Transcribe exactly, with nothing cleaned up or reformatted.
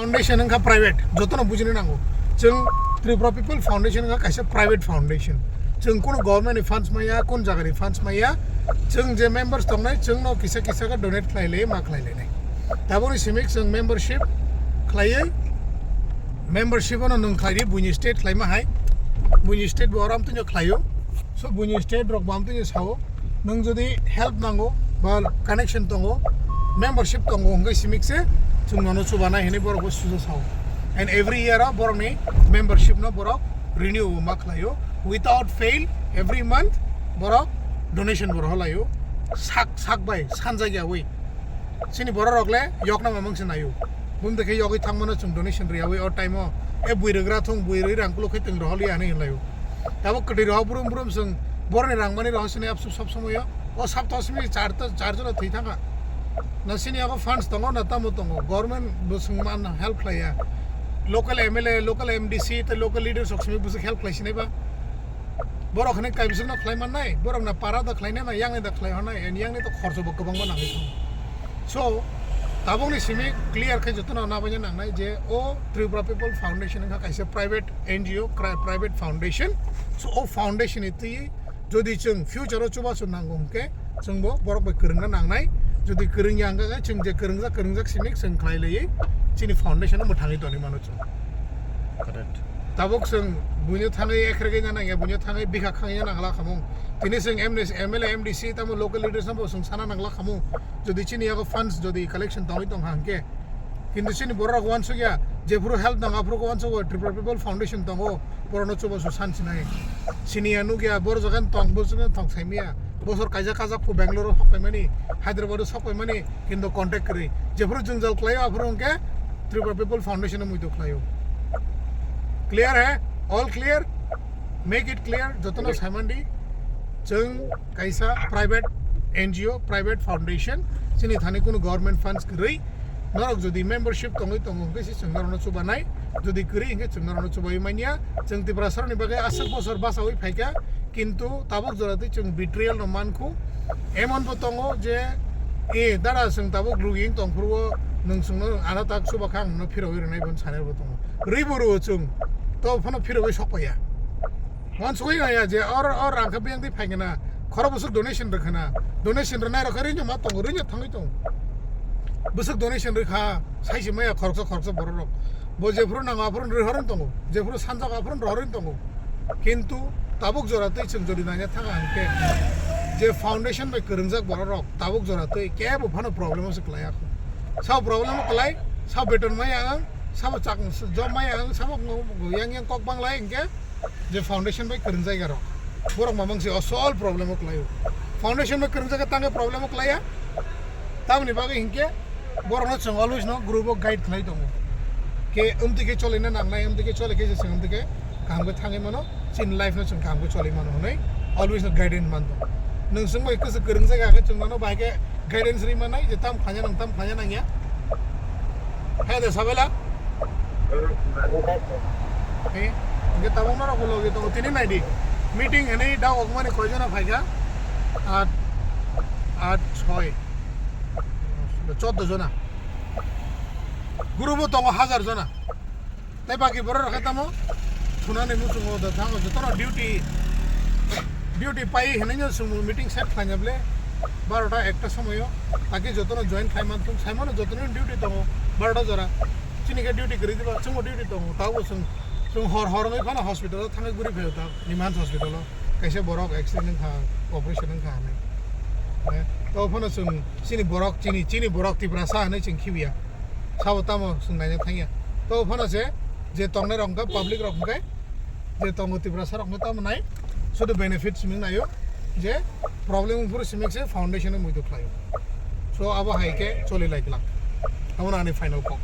Foundation wngkha private, jotono bujina nango. Chwng Tripura People Foundation wngkha kaisa private foundation. Chwng kuno government ni funds maya, kun jaga ni funds maya. Chwng je members tongnai, chwngno kisa kisa khe donate khlai lai, ma khlai lai nai. Taboni simi chwng membership khlaiwi, membership ono nwng khlai di, buini state khlaima hai. Buini state bo oram twnyo khlaio. So buini state rok bo am twnyo sao. Nwng jodi help nango ba connection tongo, membership tongo, hwnkhe simikse chwng nono chubanai hinwi borok bo sujo sao. And every year o borokni membership no borok renew ma khlaio. Without fail, every month borok donation borok holaio. Sak, sak bai sanjak yawi. Chini borok rok le yokna mamang se naio. Bumde khe yogwi thangmano chwng donation riyawi o time o. E bui rwgra thung, bui rwi rang kulo khe twng roholiya hinwi hinlaio. Tabuk kwtwi rohor brum brum chwng boroni rangmani rohor sini apsu sob somoyo. O sapta simi char ta, char jora thwi thangkha. Na sini yago funds tongo, na tamo tongo. Government bo chwng man help khlaiya. Local M L A, local M D C, tei local leaders rok simi bwswk help khlai sinai ba. Borok hwnwi kaibisingno khlai mannai, borok na para da khlainai, na yangni da khlai hwnai, and yangni to khorcho bo kwbangma nangwi thango. So, tabukni simi clear khe jotono nabaina nangnai je o Tripura People Foundation wngkha kaisa private N G O, cri-, private foundation. So, o foundation ni twi jodi chwng future o chubachu nango hwnkhe, chwngbo borok bai kwrwngna nangnai. Jodi kwrwngya hwnkhe, chwng je kwrwngjak, kwrwngjak simi chwng khlai laiwi chini foundation no mwthangwi tonwi mano chwng. Correct. Tabuk chwng buino thangwi ekhrek wngya nangya, buino thangwi bikha khangya nangla khamung. Tini chwng M L A, M D C, tamo local leaders no bo chwng sana nangla khamung. Jodi chini yago funds jodi collection tongwi tongkha hwnkhe, kintu chini borok rok uansukya, jephuru help nango aphuru uansukgo, Tripura People Foundation tongo, borokno chubachu san sinai. Siniya nukya, boro jaga tong, boro jaga tong saimaya. Bosor kaijak kajak phu Bangalore o sok paimani, Hyderabad o sok paimani, kintu contact kwrwi. Jephuru jwngjal khlaio aphuru hwnkhe Tripura People Foundation o muitu khlaio. Clear hai? All clear? Make it clear, jotono saimandi. Chwng kaisa private N G O, private foundation, chini thani kunu government funds kwrwi. Norok jodi membership tongwi tongo hwnkhe se chwng norokno chubanai, jodi kwrwi hwnkhe chwng norokno chubai manya. Chwng Tiprasarokni bagwi aswk bosor bachaui phaikha, kintu tabuk jora twi chwng betrayal no mankhu. Emon bo tongo je, e, dada chwng tabuk lugiyung tongphuru o nwng chwngno ano tak chuba kha ang nono phirogwi rwnai bo sanai bo tongo. Rwi bo rwo chwng, to phano phirogwi sok paiya. Uansugwi naiya je or, or rang khe biyang twi phaikhe na, khoro bwswk donation rwkha na, donation rwnai rok khe rwino ma tongo, rwino thangwi tongo. Bwswk donation rwkha, saisi maya khoroksa khoroksa borok rok. Bo jephuru nango aphuru rwhorwi tongo, jephuru sanjak aphuru rwhorwi tongo. Kintu tabuk jora twi chwng jodi naina thanga hwnkhe je foundation bai kwrwngjak borok rok tabuk jora twi kebo phano problem o se kwlai ya kho. Sao problem o kwlai, sao beton maya ang, sao chak job maya ang, sao yang yang kok banglai hwnkhe je foundation bai kwrwngjak ya rok. Borok mamang se asol problem o kwlai o. Foundation bai kwrwngjak tangkhe problem o kwlai ya. Tamoni bagwi hinkhe borokno chwng always no group o guide khlai tongo. Khe umtwi khe cholina nangnai, umtwi khe chole khe se chwng umtwi khe kaham khe thangwi mano, chini life no chwng kaham khe cholwi mano hwnwi always no guidance man tongo. Nwng chwng bai kwchwk kwrwng jaga khe chwng nono bahai khe guidance rwi mannai je tam khlanya nang tam khlanya nangya. Hai de sabela. He, hingke tabuk norok bo logi tongo, tini nai di. Meeting hinui da ogmani koi jona phaikha? At, at, soi, choddo jona. Guru bo tongo hajar jona. Tei baki borok rok khe tamo thunani muchungo da thango jotono duty, duty pai hinui no chwng meeting set khlaina ble barota ekta somoyo. Taki jotono join khai man thung, saimano jotono duty tongo barota jora. Chini khe duty kwrwi diba, chwngbo duty tongo. Tabo chwng, chwng hor hor wngwi phano hospital o thangwi guri phaio ta, Nimans hospital o. Kaisa borok accident wngkha, operation wngkha hinui. Eh, tabo phano chwng chini borok, chini, chini borok Tiprasa hinui chwng khibiya. Sabo tamo chwng naina thangya. Tabo phano se je tongnai rok hwnkhe public rok hwnkhe je tongo Tiprasa rokno tamo nai, sudu benefit simi naio je problem wngphuru simi se foundation o muitu khlaio. So abo hai khe choli lai glak. Abo ani final kok.